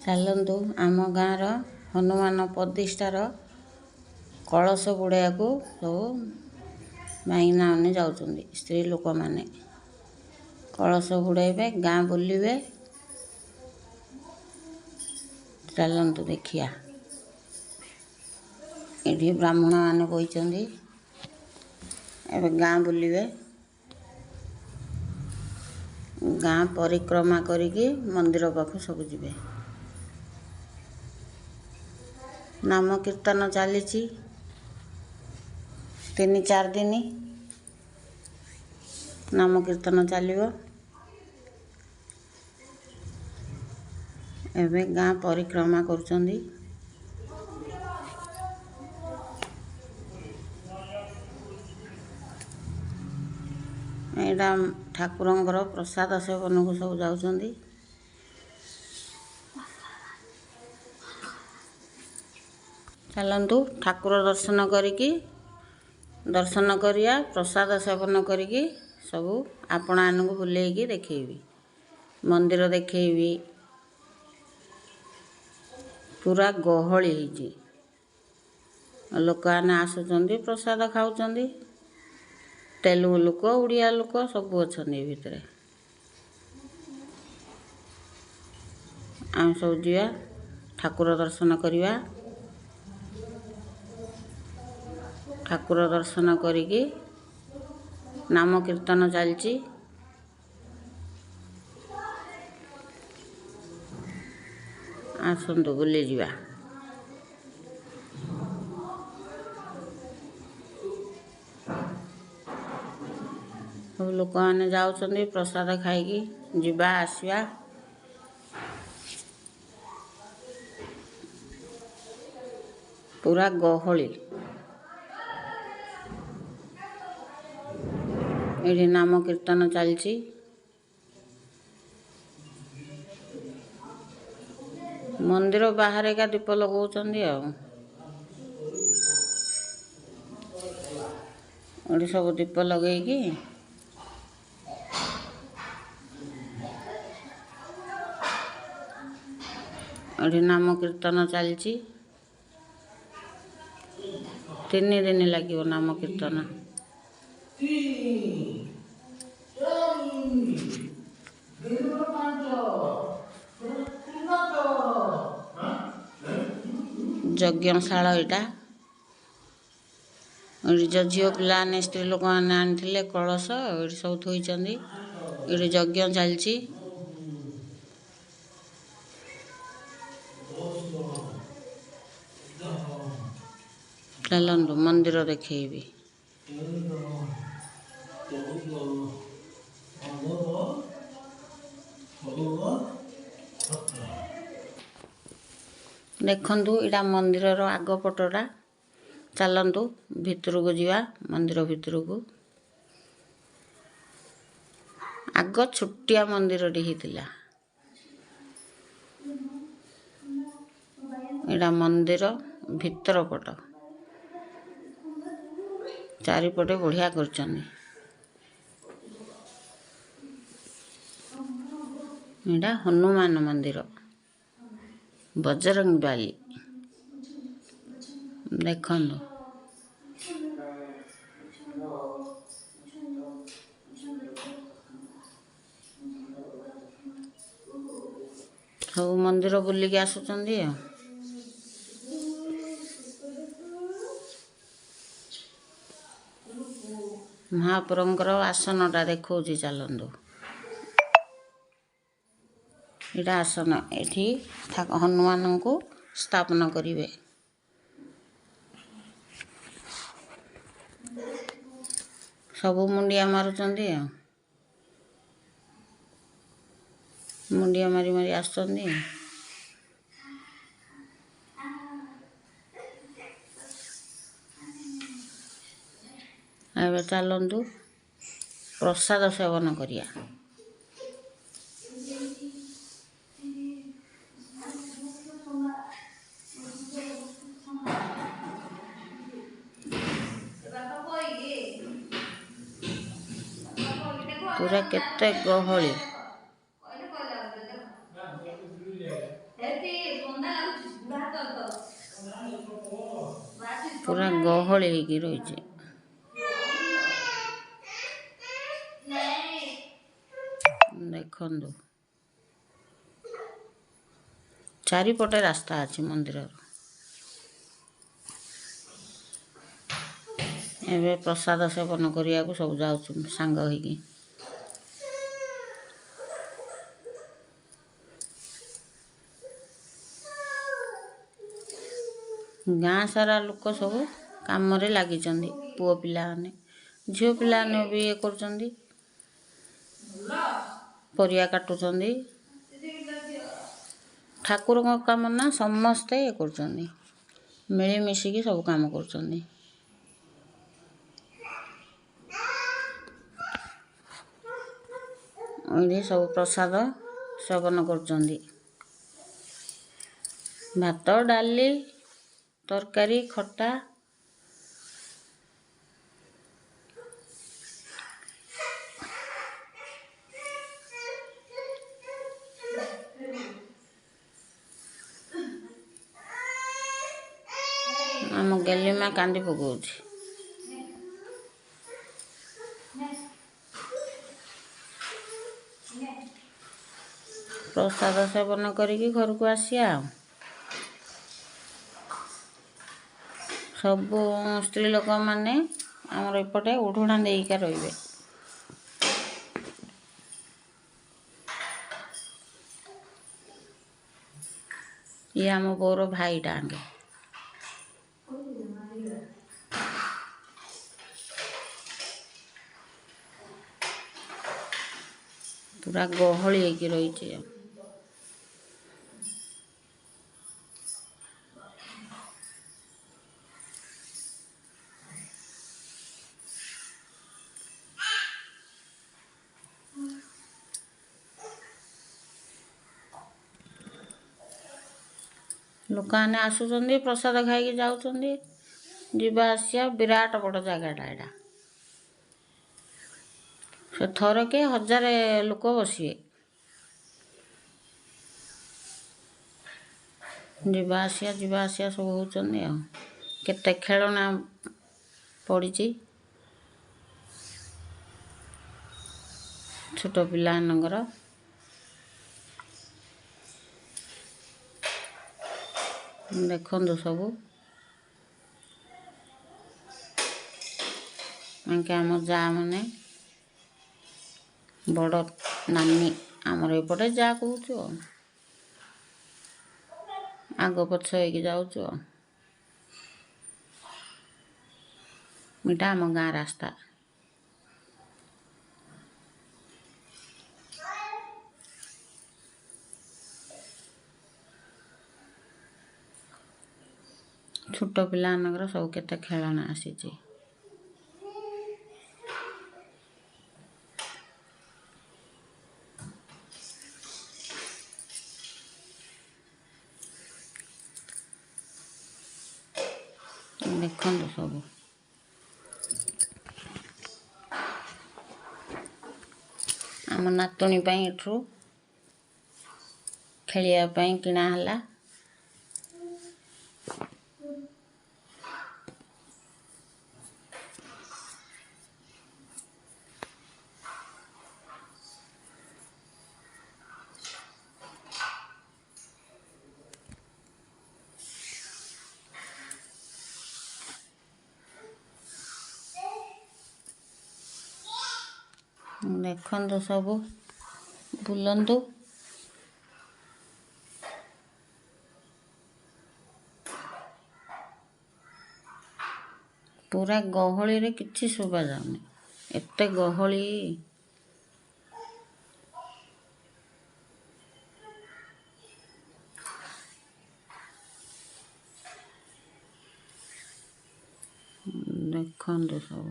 ଚାଲନ୍ତୁ ଆମ ଗାଁର ହନୁମାନ ପ୍ରତିଷ୍ଠାର କଳସ ବୁଡ଼େଇବାକୁ ସବୁ ମାଇକିନାମାନେ ଯାଉଛନ୍ତି, ସ୍ତ୍ରୀ ଲୋକମାନେ କଳସ ବୁଡ଼େଇବେ, ଗାଁ ବୁଲିବେ। ଚାଲନ୍ତୁ ଦେଖିବା। ଏଠି ବ୍ରାହ୍ମଣମାନେ ବଇଛନ୍ତି, ଏବେ ଗାଁ ବୁଲିବେ। ଗାଁ ପରିକ୍ରମା କରିକି ମନ୍ଦିର ପାଖକୁ ସବୁ ଯିବେ। ନାମ କୀର୍ତ୍ତନ ଚାଲିଛି 3-4 ଦିନ ନାମ କୀର୍ତ୍ତନ ଚାଲିବ। ଏବେ ଗାଁ ପରିକ୍ରମା କରୁଛନ୍ତି। ଏଇଟା ଠାକୁରଙ୍କର ପ୍ରସାଦ ସେବନକୁ ସବୁ ଯାଉଛନ୍ତି। ଚାଲନ୍ତୁ ଠାକୁର ଦର୍ଶନ କରିକି ଦର୍ଶନ କରିବା, ପ୍ରସାଦ ସେବନ କରିକି ସବୁ ଆପଣମାନଙ୍କୁ ବୁଲେଇକି ଦେଖେଇବି, ମନ୍ଦିର ଦେଖେଇବି। ପୁରା ଗହଳି ହେଇଛି, ଲୋକମାନେ ଆସୁଛନ୍ତି, ପ୍ରସାଦ ଖାଉଛନ୍ତି। ତେଲୁଗୁ ଲୋକ, ଓଡ଼ିଆ ଲୋକ ସବୁ ଅଛନ୍ତି ଏ ଭିତରେ। ଆମେ ସବୁ ଯିବା, ଠାକୁର ଦର୍ଶନ କରିବା। ଠାକୁର ଦର୍ଶନ କରିକି ନାମ କୀର୍ତ୍ତନ ଚାଲିଛି। ଆସନ୍ତୁ ବୁଲିଯିବା। ସବୁ ଲୋକମାନେ ଯାଉଛନ୍ତି ପ୍ରସାଦ ଖାଇକି ଯିବା ଆସିବା। ପୁରା ଗହଳି। ଏଠି ନାମ କୀର୍ତ୍ତନ ଚାଲିଛି। ମନ୍ଦିର ବାହାରେ ଏକା ଦୀପ ଲଗାଉଛନ୍ତି। ଆଉ ଏଠି ସବୁ ଦୀପ ଲଗେଇକି ଏଠି ନାମ କୀର୍ତ୍ତନ ଚାଲିଛି। 3 ଦିନ ଲାଗିବ ନାମ କୀର୍ତ୍ତନ। ଯଜ୍ଞଶାଳ ଏଇଟା। ଏଠି ଝିଅ ପିଲାମାନେ, ସ୍ତ୍ରୀ ଲୋକମାନେ ଆଣିଥିଲେ କଳସ, ଏଠି ସବୁ ଥୋଇଛନ୍ତି। ଏଠି ଯଜ୍ଞ ଚାଲିଛି। ଚାଲନ୍ତୁ ମନ୍ଦିର ଦେଖେଇବି। ଦେଖନ୍ତୁ ଏଇଟା ମନ୍ଦିରର ଆଗ ପଟଟା। ଚାଲନ୍ତୁ ଭିତରକୁ ଯିବା, ମନ୍ଦିର ଭିତରକୁ। ଆଗ ଛୋଟିଆ ମନ୍ଦିରଟି ହେଇଥିଲା। ଏଇଟା ମନ୍ଦିର ଭିତର ପଟ, ଚାରିପଟେ ବଢ଼ିଆ କରିଛନ୍ତି। ଏଇଟା ହନୁମାନ ମନ୍ଦିର, ବଜରଙ୍ଗବାଲି। ଦେଖନ୍ତୁ ସବୁ ମନ୍ଦିର ବୁଲିକି ଆସୁଛନ୍ତି। ଆଉ ମହାପ୍ରଭୁଙ୍କର ଆସନଟା ଦେଖଉଛି, ଚାଲନ୍ତୁ। ଏଇଟା ଆସନ, ଏଠି ହନୁମାନଙ୍କୁ ସ୍ଥାପନ କରିବେ। ସବୁ ମୁଣ୍ଡିଆ ମାରୁଛନ୍ତି, ଆଉ ମୁଣ୍ଡିଆ ମାରି ମାରି ଆସୁଛନ୍ତି। ଏବେ ଚାଲନ୍ତୁ ପ୍ରସାଦ ସେବନ କରିବା। ପୁରା କେତେ ଗହଳି। ପୁରା ଗହଳି ହେଇକି ରହିଛି। ଦେଖନ୍ତୁ, ଚାରିପଟେ ରାସ୍ତା ଅଛି ମନ୍ଦିରର। ଏବେ ପ୍ରସାଦ ସେବନ କରିବାକୁ ସବୁ ଯାଉଛୁ ସାଙ୍ଗ ହେଇକି। ଗାଁ ସାରା ଲୋକ ସବୁ କାମରେ ଲାଗିଛନ୍ତି, ପୁଅ ପିଲାମାନେ, ଝିଅ ପିଲାମାନେ ବି ଇଏ କରୁଛନ୍ତି, ପରିବା କାଟୁଛନ୍ତି। ଠାକୁରଙ୍କ କାମ ନା, ସମସ୍ତେ ଇଏ କରୁଛନ୍ତି, ମିଳିମିଶିକି ସବୁ କାମ କରୁଛନ୍ତି। ଏଇଠି ସବୁ ପ୍ରସାଦ ସେବନ କରୁଛନ୍ତି, ଭାତ, ଡାଲି, ତରକାରୀ, ଖଟା। ଆମ ଗେଲିମା କାନ୍ଦି ପକଉଛି। ପ୍ରସାଦ ସେବନ କରିକି ଘରକୁ ଆସିବା। ଆଉ ସବୁ ସ୍ତ୍ରୀ ଲୋକମାନେ ଆମର ଏପଟେ ଓଢ଼ଣା ଦେଇକା ରହିବେ। ଇଏ ଆମ ବୋଉର ଭାଇଟା ଆଙ୍ଗେ। ପୁରା ଗହଳି ହେଇକି ରହିଛି। ଲୋକମାନେ ଆସୁଛନ୍ତି, ପ୍ରସାଦ ଖାଇକି ଯାଉଛନ୍ତି, ଯିବା ଆସିବା। ବିରାଟ ବଡ଼ ଜାଗାଟା ଏଇଟା। ସେ ଥରକେ 1000 ଲୋକ ବସିବେ। ଯିବା ଆସିବା, ଯିବା ଆସିବା ସବୁ ହେଉଛନ୍ତି। ଆଉ କେତେ ଖେଳଣା ପଡ଼ିଛି ଛୋଟ ପିଲାମାନଙ୍କର। ଦେଖନ୍ତୁ ସବୁ। ଆଙ୍କେ ଆମ ଯା ମାନେ, ବଡ଼ ନାନୀ, ଆମର ଏପଟେ ଯା କହୁଛୁ। ଆଉ ଆଗ ପଛ ହେଇକି ଯାଉଛୁ। ଆଉ ଏଇଟା ଆମ ଗାଁ ରାସ୍ତା। ଛୋଟ ପିଲାମାନଙ୍କର ସବୁ କେତେ ଖେଳଣା ଆସିଛି। ଦେଖନ୍ତୁ ସବୁ। ଆମ ନାତୁଣୀ ପାଇଁ ଏଠୁ ଖେଳିବା ପାଇଁ କିଣା ହେଲା। ଦେଖନ୍ତୁ ସବୁ, ବୁଲନ୍ତୁ। ପୁରା ଗହଳିରେ କିଛି ଶୁଭା ଯାଉନି, ଏତେ ଗହଳି। ଦେଖନ୍ତୁ ସବୁ।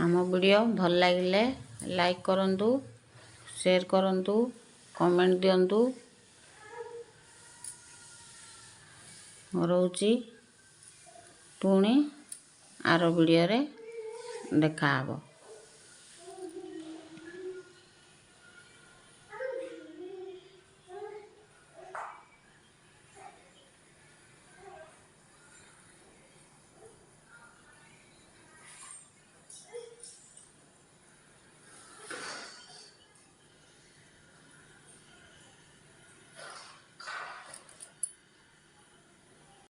ଆମ ଭିଡ଼ିଓ ଭଲ ଲାଗିଲେ ଲାଇକ୍ କରନ୍ତୁ, ସେୟାର କରନ୍ତୁ, କମେଣ୍ଟ ଦିଅନ୍ତୁ। ରହୁଛି, ପୁଣି ଆର ଭିଡ଼ିଓରେ ଦେଖାହେବ।